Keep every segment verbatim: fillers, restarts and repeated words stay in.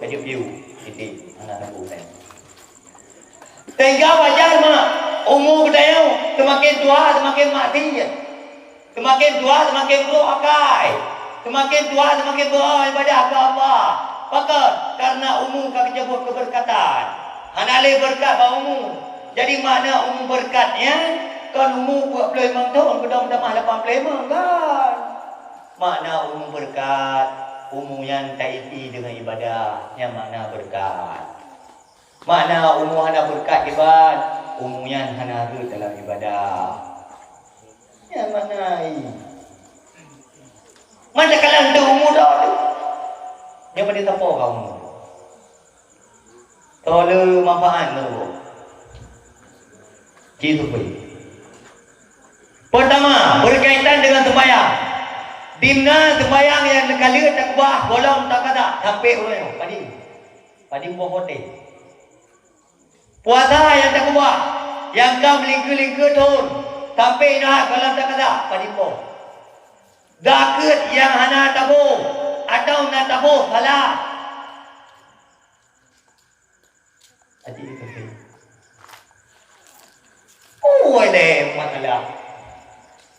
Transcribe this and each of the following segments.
Jeuet piôh, titik, hana teupeu. Sehingga wajar mak, umu geutanyoe seumaken tuha seumaken maksiet, seumaken tuha seumaken brok akai, seumaken tuha seumaken beuibadah keu Allah. Pakon? Karena umu ka geucabot keubeurkatan. Hana lé beurkat bak umu. Jadi makna umu beurkat nyan kon umu peuet ploh limong thon keudong tamah lapan ploh limong, kon. Makna umu beurkat, umu nyan taisi deungon ibadah, nyan makna beurkat. Makna umu hana beurkat kiban, umu nyan hana rhot dalam ibadah. Nyan makna i. Man takalon teuh umu droe teuh, nyan padum sapo ka umu. Toh le manfaat ngon Allah. Ci teupeue. Peurtama, beurkaitan deungon seumbahyang. Dimna seumbahyang nyang ka lheueh takeubah gohlom takadak sampoe uroe nyoe? Padum? Padum boh watèe? Puasa nyang takeubah, nyang ka meulingkeue-lingkeue thon, sampoe inoe gohlom takadak, padum boh? Zakeuet nyang hana taboh atawa na taboh salah? Aji itu sih. Oh, ada masalah.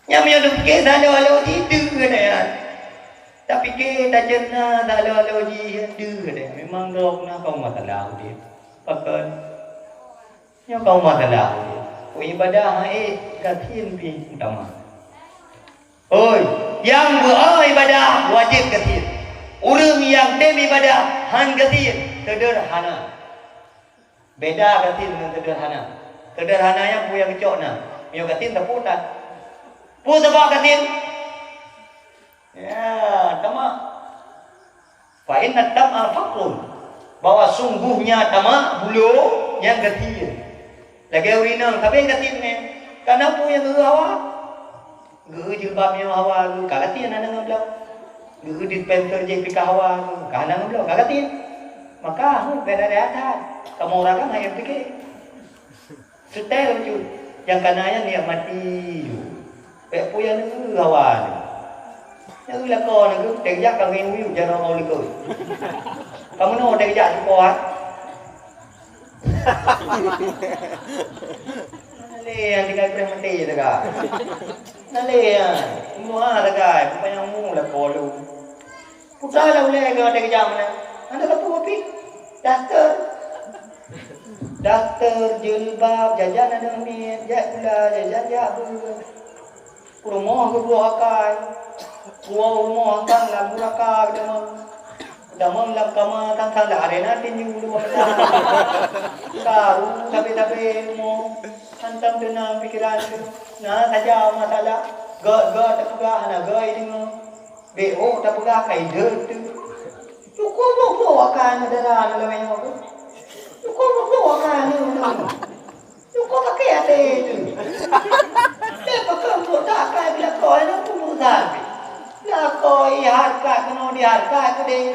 Nyang meunyoe dipike salo-alo jih deuh keunan. Tapike taceuna salo-alo jih deuh keunan. Memang droe na kaum masalah udép. Pakon? Nyoe kaum masalah udép. Ibadah hai gasien pih utama. Oi, nyang beu-o ibadah wajéb gasien. Ureuëng nyang tem ibadah han gasien, seudeurhana. Beda gasien ngon seudeurhana. Seudeurhana nyan peue nyang geucok na. Meunyoe gasien sapeue that. Peue sabab gasien? Ya, tamak. Fa inna tam'a faqrun, bahwa sungguhnya tamak, bulo, nyan gasien. Lagèe ureueng inong, sabe gasien nyan. Kana peue nyang geu hawa? Geu jilbab nyoe hawa geu, ka gasien hana ngon bloe. Geu dispenser jih pih ka hawa geu, ka hana ngon bloe, ka gasien. Maka, heuet beda-beda that. Kamoe ureueng agam hai pike. Seutée bacut, nyang kana nyan nikmati ju. Bék peue nyang neugeu hawa nyoe. Nyang lakoe nyoe geuh, teuh jak ka ngieng miyueb jaroe mau likot. Ka meunoe teuh jak tukoe, ha? Nalé nyang tinggai preh maté teuka. Nalé nyang, muha teuka, panyang mu lakoe lôn. Putra lah ulèe ngon watèe geujak meunan. Hana teupeu pih. Daster. Daster, jilbab, jajan aneuk miet, jak sikula, jajan jak beuet. Peurumoh geubrôk akai. Kuwoe rumoh sang lam nuraka geutamong. Geutamong lam kama sang-sang dah arena tinju dua belas. Karu sabe-sabe rumoh. Hantom teunang pikeran teuh. Na saja masalah. Göt-göt tapeugah hana göt deungoe. Bék ôk tapeugah ka ideuet teuh. Cukôp boh-boh akai nyoe dara nyoe lawét nyoe. Cukôp boh-boh akai nyoe. Cukôp sakét até teuh. Bék pakon trok that akai beulatoi nyoe peue urusan pih. Beulatoi hareukat keunoe di hareukat keudéh.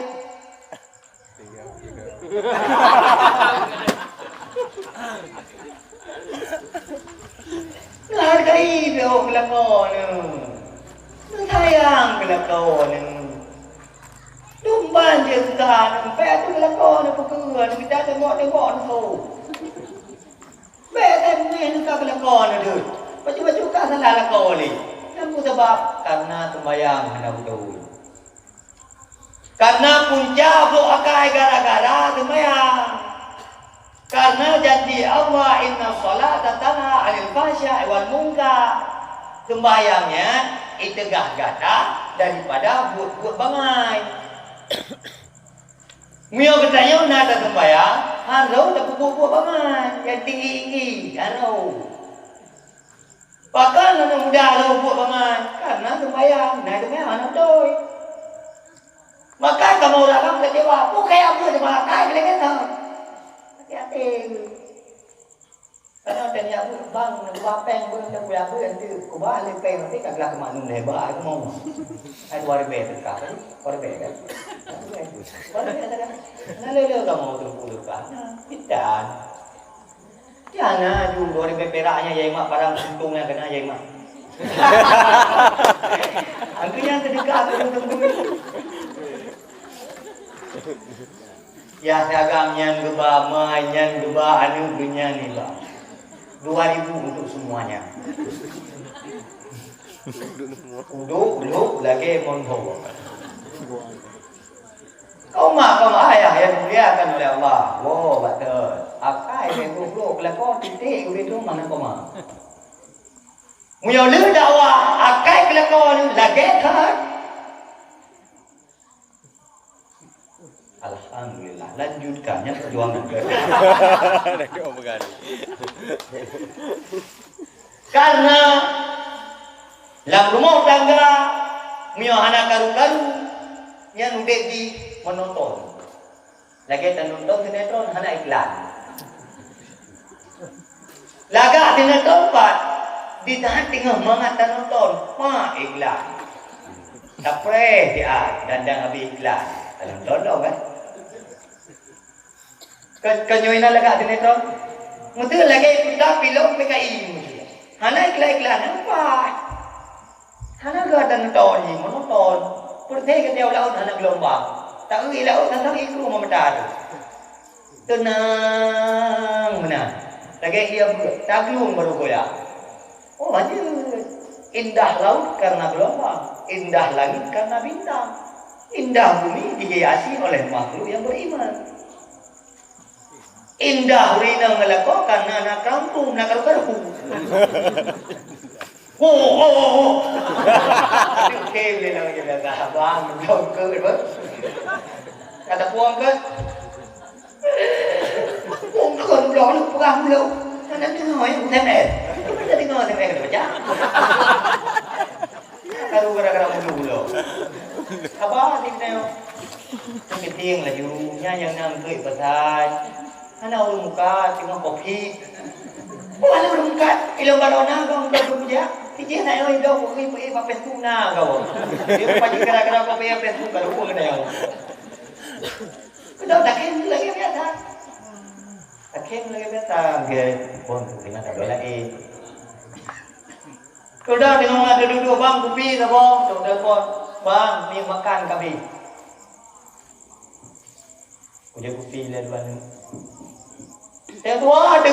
Meuhargai pih ôk keu lakoe neuh. Meusayang keu lakoe neuh. Dum ban jeuet susah neuh, payah teuh keu lakoe neuh peue keu, neuh mita teumbok-teumbok neuh. Bék teumeung neuh ka keu lakoe neuh deuh. Bacut-bacut ka salah lakoe lé. Nyan peue sabab? Karena seumbahyang hana beutôi. Karena punca brôk akai gara-gara seumbahyang. Karena janji Allah, "Inna sholata tanha 'anil fahsya'i wal munkar." Seumbahyang nyan iteugah gata daripada buet-buet bangai. Meunyoe geutanyoe na taseumbahyang, harôh tapeubuet buet bangai nyang tinggi-tinggi, harôh. Pakon aneuk muda lôn buet bangai? Karena seumbahyang, na seumbahyang hana beutôi. Maka kamoe ureueng agam keucewa, peue kaya buet seumbahyang, kai keu lagèe nyan. Hati-hati. Karena teuh nyak buet bang, keubah péng beuh, teuh kuya buet, teuh keubah lé péng, tapi ka glah keumak nun lé ba, kamoe. Ai dua ribèe teuka, dua ribèe kan? Dua ribèe teuka. Nah, lé-lé kamoe teungku teuka. Nah, bidan. Nyan na ju dua ribèe pirak nyan, yai mak, barang untung nyan keunan yai mak. Angkeu nyan seudeukah keu ureueng teungku. Yah dagang nyan geuba, mai nyan geuba, aneuk geuh nyan iba. Dua ribu untuk semuanya. Udok, lhok, lagèe mon ho. Kau mak, kau mak ayah yang dimuliakan oleh Allah. Wo, bateue. Akai lé goblok, lakoe titik, ureueng tu mana kau mak? Meunyoe lheueh dakwah, akai keu lakoe lagèe that. Alhamdulillah, lanjutkan nyan perjuangan. Dah doa berani. Karena lam rumoh tangga, meunyoe hana karu-karu, nyan udép jih monoton. Lagèe tanonton sinetron hana iklan. Lagak sinetron pat, di saat teungoh mangat tanonton, ma iklan. Tapreh siat, dan-dan habéh iklan. Tanonton dong kan? Ka, ka nyoe na lagak sinetron. Meuteun lagèe ikutan filem P K I. Hana iklan-iklan, nampak. Hana geuh tanonton jih, monoton. Peureté geuteu'oh laôt hana geulombang. Taeu laôt hana ikru meumeuta teuh. Teunang meunan. Lagèe ié beuet, taglueng barô goyang. Oh, lanjut. Indah laut karena gelombang, indah langit karena bintang, indah bumi dihiasi oleh makhluk yang beriman. Indah ureueng inong ngon lakoe karena na kampung, na karu-karu. Ho, ho, ho, ho. Oke, boleh lah macam biasa. Abang, belum ke, apa? Kata puang ke? Puang ke, belum, belum, pegang, belum. Mana tengok, ya, S M S. Mana tengok S M S, kata baca. Baru gara-gara mulu-mulu. Apa, sini tengok. Meeting laju, nyan nyang na eungkôt pasai. Hana ureueng mukat, teungoh covid. Oh, hana ureueng mukat. Ilôn baroe na, bang, bang, bang, bujak. Tijih na ilôn idong, bukui, bukui, bak Facebook na, kawan. Dia pasti gara-gara kau punya Facebook, baru pun kena yang. Kena takkan lagi biasa. Takkan lagi biasa. Dia pun kena tak ada lagi. Sudah tengok ada duduk, bang, kupi, saboh. Telepon. Bang, ni makan kami. Kujak kupi lé dua ni. Yang dua ada.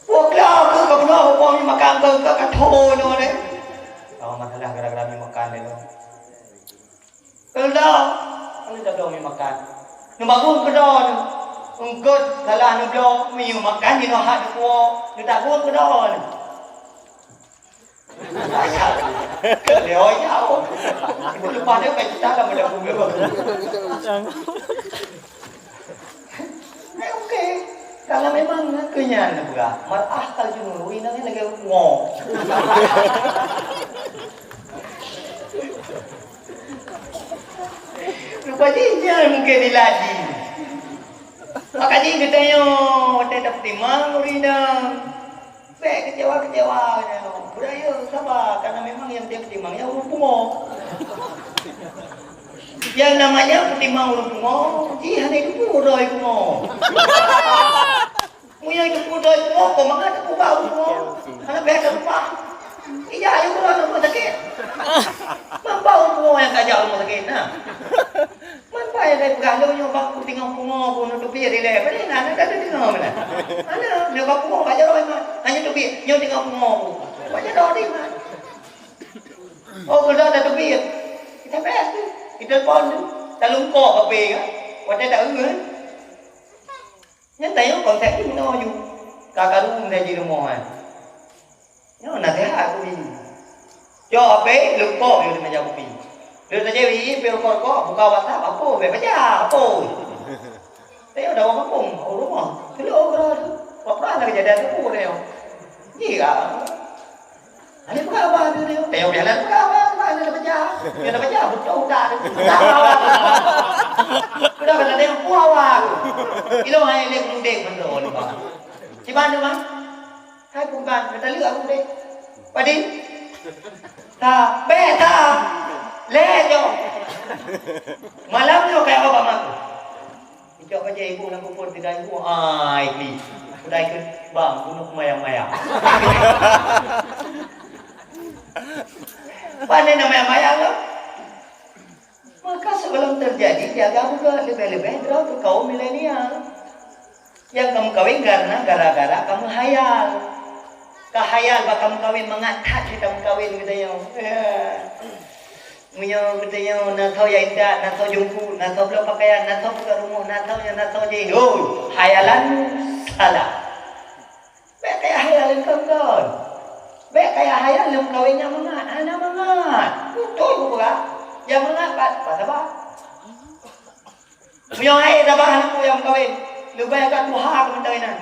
Wah, kelak ke, ke belah, apa mi makan ke, ke, ke thon tu ni. Tahu masalah gara-gara mi makan dia tu. Kalau dah, kalau dah belum mi makan. Ni bagus ke dah ni. Engkau salah ni belum, mi makan ni noh hat ni kuah. Ni tak pun ke dah ni. Leoh ya. Ibu lepas dia kat kita dah mula bunga. Eh, okey. Kalau memang keu nyan beurah, mar'ah kal junun, inong lagèe rumoh. Rupa jih nyan mungken dilaji. Maka jih geutanyoe watèe tapeutimang ureueng inong. Bèk keucewa-keucewa nyoe. Beuraya saba, karena memang nyang teutimang nyan ureueng pungo. Nyang namanya peutimang ureueng pungo, jih hana jiteupeue droe pungo. Meunyoe jiteupeue droe pungo, kok mangat teupeue bak ureueng pungo. Hana bèk teupeue. Ija ayo keuluar rumoh sakét. Mamba ureueng pungo nyang tajak rumoh sakét na. Man pai dai peugah lôn nyoe bak kuteungoh pungo ku neutupi dilèe. Pane na, na ka teudeungoe meunan. Ana, nyoe bak pungo ka jaroe man. Hana tupi, nyoe teungoh pungo ku. Ka jaroe di man. Oh, keudroe tatupi. Kita bèk tu. Kita pon tu. Talungkok ape ka. Watèe taeu kan. Nyan tanyoe konsep jinoe ju. Ka karu meunan jirumoh kan. Nyoe naseuhat keu ibu. Cok H P, lukok yue di meja kupi. Lheueh tajak ié pih rukok-rukok, buka WhatsApp, hapus, bèk baca, hapus. Tayue dawa gampông, oh, rumoh. Teulo keudroe tu. Wah, prah lagèe jadah teupeu tayue. Jih ka. Ada peugah abah tu tayue. Tayue biasa peugah abah, abah ada baca. Dia ada baca, beutôi utak tu. Udah kata dia, puah awak tu. Ilong hai lek mudeng beutôi ni, Bang. Kiban tu, Bang? Hai pungkan, gata leuek aku deh. Padé? Sa, bèk sa. Lé jom. Malam nyoe kaya awak mak. Ijak bajèe ibu lam kupon tidak ibu. Ai pi. Udah ikut bang bunuh mayang-mayang. Pandai nama mayang-mayang tu. Maka sebelum terjadi, jaga beugét, leubeh-leubeh droe keu kaum milenial. Nyang ka meukawen karena gara-gara ka meuhayal. Ka hayal bak ka meukawen, mangat that ka meukawen geutanyoe. Ya. Meunyoe geutanyoe na tho ya intat, na tho jungku, na tho bloe pakaian, na tho peugah rumoh, na tho nyan, na tho jih. Hoi, hayalan salah. Bék kaya hayal lom kon. Bék kaya hayal lom kawen nyang mangat, hana mangat. Beutôi kupeugah, nyang mangat pat, pat sabar. Meunyoe hai sabar hana peue nyang meukawen, leubeh ka tuha keu meukawen nyan.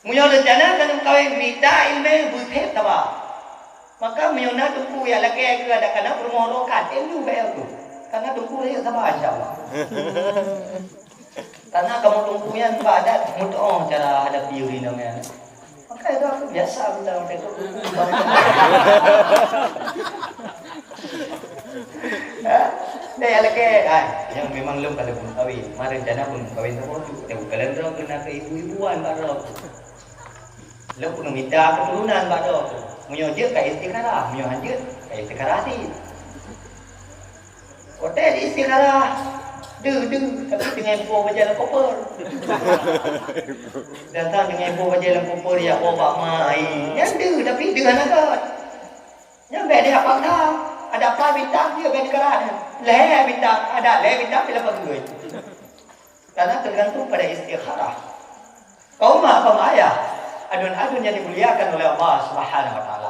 Meunyoe reuncana ka meukawen, mita ileumèe beuthèb sabar. Maka meunyoe na teungku nyang lakèe keu adak kana peurumoh rokat, eh, nyoe bèk tu. Karena teungku rayeuk sabar, insya Allah. Karena kamoe teungku nyan bak adat meutu'oh cara hadapi ureueng inong nyan. Maka itu aku biasa minta untuk itu. Ha? Dah ya lagi, ai, yang memang lom kalau pun kawin. Mari rencana pun kawin sama tu. Yang bukan lom kena ke ibu-ibuan bak droe. Lom pun minta keturunan bak droe tu. Meunyoe jeuet ka istikharah, meunyoe han jeuet ka istikharah sit. Watèe di istikharah, deuh, deuh, tapi teungoh po bajèe lam koper. Datang teungoh po bajèe lam koper, ya Allah, bak ma ai. Nyan deuh, tapi deuh hana göt. Nyan bèk deuh paksa. Ada pat bintang, dia bèk deuh karat. Lhèe bintang, ada lhèe bintang, bila pageue. Karena tergantung pada istikharah. Kaum ma, kaum ayah, aduen-aduen yang dimuliakan oleh Allah Subhanahu wa Taala.